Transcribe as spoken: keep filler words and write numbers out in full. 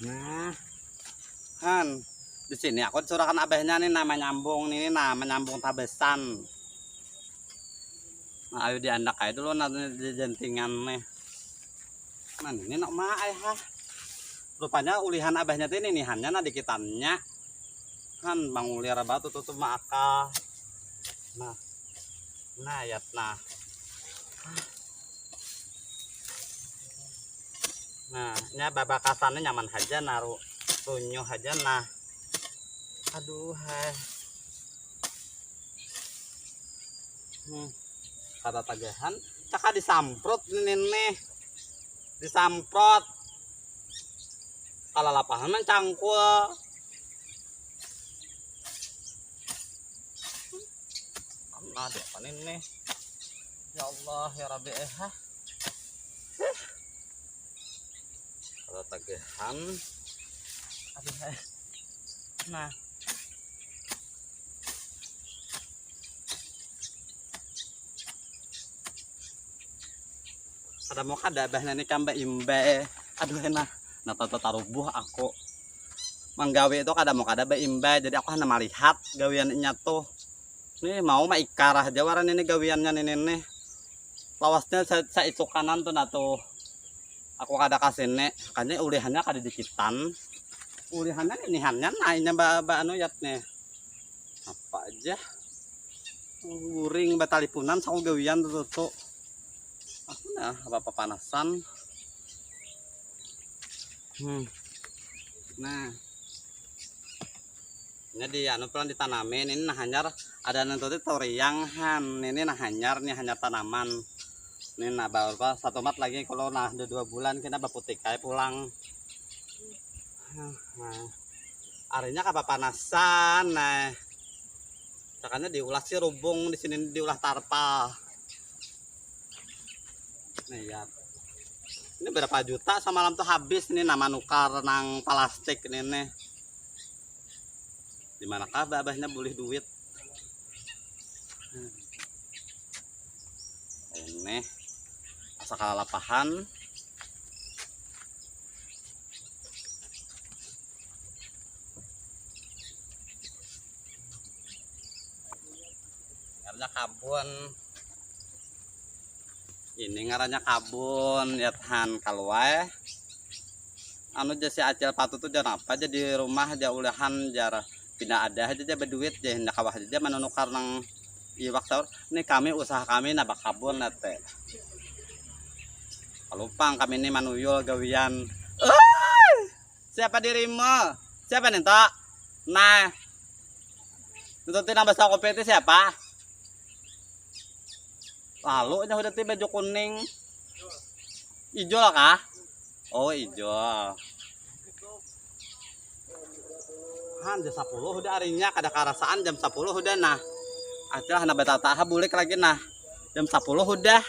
Nah, han, di sini aku disurakan abahnya nih, nah, menyambung nih, nah, menyambung tabesan. Nah, ayo diandak aja dulu, nah, di jentingan nih. Nah, ini nak ma ai ha. Rupanya ulihan abahnya tuh ini nihannya, nah, dikitannya. Han, mangulir batu tuh, tuh maakal. Nah. Nah, yat nah. Nah, nya babakasannya nyaman haja, naru runyuh haja nah. Aduh, hai. Hmm. Kada tagahan, caka disamprot ini nih. Disamprot. Kalalapahan mancangkul. Nah, ada apa nih? Ya Allah, ya Rabbi, eh, ha. Kalau tagihan. Aduh, eh. Nah. Kada mau kada bah nani kamba imbai. Aduh, eh, nah. Nah, tata tarubuh aku. Manggawi itu kada mau kada baimbai, jadi aku hanya melihat gawian inya tuh. Nih, mau maikarah aja waran ini gawiannya nih, nih. Lawasnya sa-, saisukanan tuh, nah, tuh. Aku kada kasini, makanya ulihannya kada dikitan. Ulihannya nih, nihannya nah, inya ba, ba anu yat nih. Apa aja. Guring batalipunan, saku gawian tuh, tuh. Aku nah, apa papanasan. Hmm. Nah. Ini di anu pulang ditanami, ini nah hanyar ada nang tuti toriang han. Ini nah hanyar nih, hanyar tanaman. Ini nah baru satu mat lagi kalau nah ada dua bulan kena baputik aja pulang. Nah, arinya kapapanasan nah. Makanya diulah si rubung di sini, diulah tarpal. Nih ya. Ini berapa juta samalam tuh habis nih, nama nukar nang plastik ini nih. Di manakah babahnya bulih duit? Ini asa kalalapahan. Ngarannya kabun. Ini ngarannya kabun, ya Tuhan, kaluai. Anu, jar si Acil Patut tuh, jar apa aja di rumah aja ulihan, jar pina ada aja, jar baduit, jar handak kawa aja, jar manunukar nang iwak sahur. Nih kami, usaha kami, nah, bakabun, nah, teh. Kalupang kami nih manuyul gawian. Uy! Siapa dirimu? Siapa nih, Tok? Nah. Itu tuh nang basah kopi itu siapa? Lalu nya udah tiba baju kuning. Ijo lah kah? Oh, ijo. Han, jam sepuluh udah arinya, kada karasaan jam sepuluh udah nah. Acil handak batataha bulik lagi nah. Jam sepuluh udah.